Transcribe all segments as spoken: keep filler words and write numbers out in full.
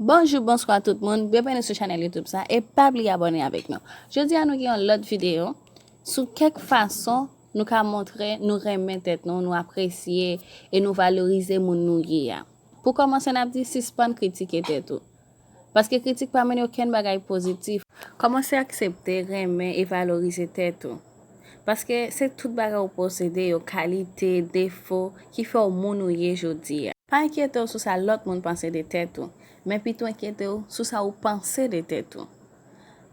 Bonjou, bonswa tout moun, byenveni sou chanèl YouTube sa e pa bliye abòne avèk nou. Jodi a nou gen yon lòt videyo sou kèk fason nou ka montre nou renmen tèt nou, nou apresye e nou valorize moun nou ye a. Pou kòmanse, n ap di sispann kritike tèt ou. Paske kritik pa mennen okenn bagay pozitif. Kòmanse aksepte, renmen e valorize tèt ou. Paske se tout bagay ou posede yo, kalite, defo, ki fè w moun ou ye jodi a. Pa enkyete w sou sa lòt moun panse de tèt ou, men pito enkyete w sou sa ou panse de tèt ou.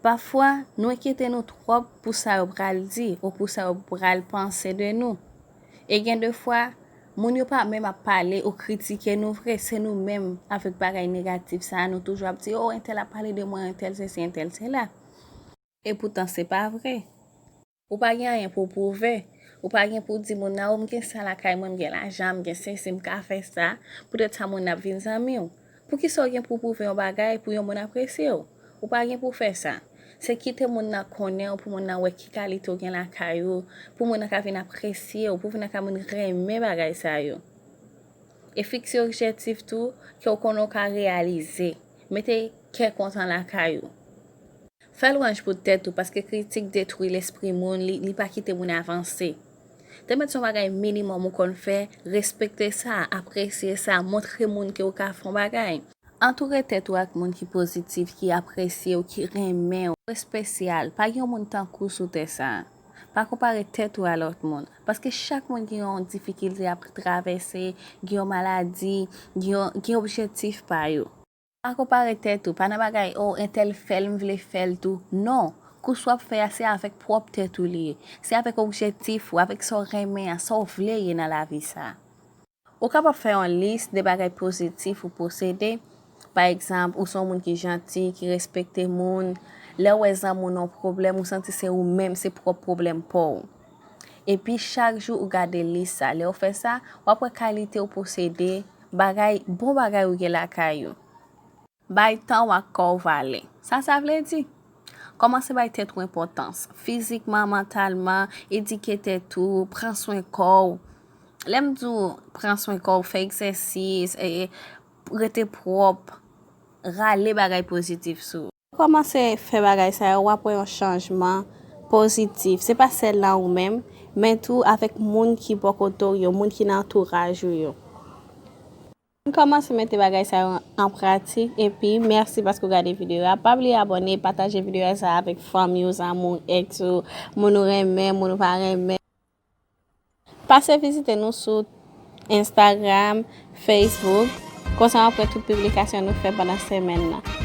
Pafwa, nou enkyete nou twòp pou sa yo pral di ou pou sa yo pral panse de nou. E gen de fwa, moun yo pa menm ap pale ou kritike nou vre, se nou menm avèk bagay negatif sa a, nou toujou ap di, "O, entèl ap pale de mwen, entèl sesi, entèl sela." Epoutan, se pa vre. Ou pa gen anyen pou w pwouve. Ou pa gen pou w di moun nan, "O, m gen sa lakay mwen, m gen lajan, m gen sesi, m ka fè sa." Poutèt sa, moun nan ap vin zanmi w. Poukisa w gen pou w pwouve yon bagay pou yon moun apresye w? Ou pa gen pou w fè sa. Se kite moun nan konnen w, pou moun nan wè ki kalite w gen lakay ou, pou moun nan ka vin apresye w, pou moun nan ka vin renmen bagay sa yo. E fikse objektif tou ke w konnen w ka reyalize. Mete kè kontan lakay ou. Fè lwanj pou tèt ou, paske kritik detwi lespri moun, li, li pa kite moun avanse. Te mèt se yon bagay minimòm ou konn fè, respekte sa, apresye sa, montre moun ke w ka fè yon bagay. Antoure tèt ou ak moun ki pozitif, ki apresye w, ki renmen w. Ou espesyal, pa gen yon moun tankou w sou tè sa a. Pa konpare tèt ou a lòt moun, paske chak moun gen yon difikilte y ap travèse, gen yon maladi, gen yon, gen objektif pa yo. Pa konpare tèt ou, pa nan bagay, "O, entèl fè l, m vle fè l tou." Non, kous w ap fè a, se avèk pwòp tèt ou li ye. Se avèk objektif ou, avèk sa w renmen an, sa w vle ye nan lavi sa a. Ou kapab fè yon lis de bagay pozitif ou posede. Pa egzanp, ou se yon moun ki janti, ki respekte moun. Lè w wè zanmi w nan yon pwoblèm, ou santi se ou menm, se pwòp pwoblèm pa w. Epi, chak jou ou gade lis sa. Lè w fè sa, w ap wè kalite ou posede, bagay, bon bagay ou gen lakay ou. Bay tan w ak kò w valè. Sa sa vle di? Kòmanse bay tèt ou enpòtans. Fizikman, mantalman, edike tèt ou, pran swen kò w. Lè m di w pran swen kò w, fè egzèsis, e, rete pwòp, rale bagay pozitif sou ou. Kòmanse fè bagay sa yo, w ap wè yon chanjman pozitif. Se pa sèl nan ou menm, men tou avèk moun ki bò kote w yo, moun ki nan antouraj ou yo. Kòmanse mete bagay sa yo an pratik, epi mèsi paske w gade videyo a. Pa bliye abòne, pataje videyo sa avèk fanmi w, zanmi w, èks ou, moun ou renmen, moun ou pa renmen. Pase vizite nou sou Instagram, Facebook, konsa w ap wè tout piblikasyon nou fè pandan semèn nan.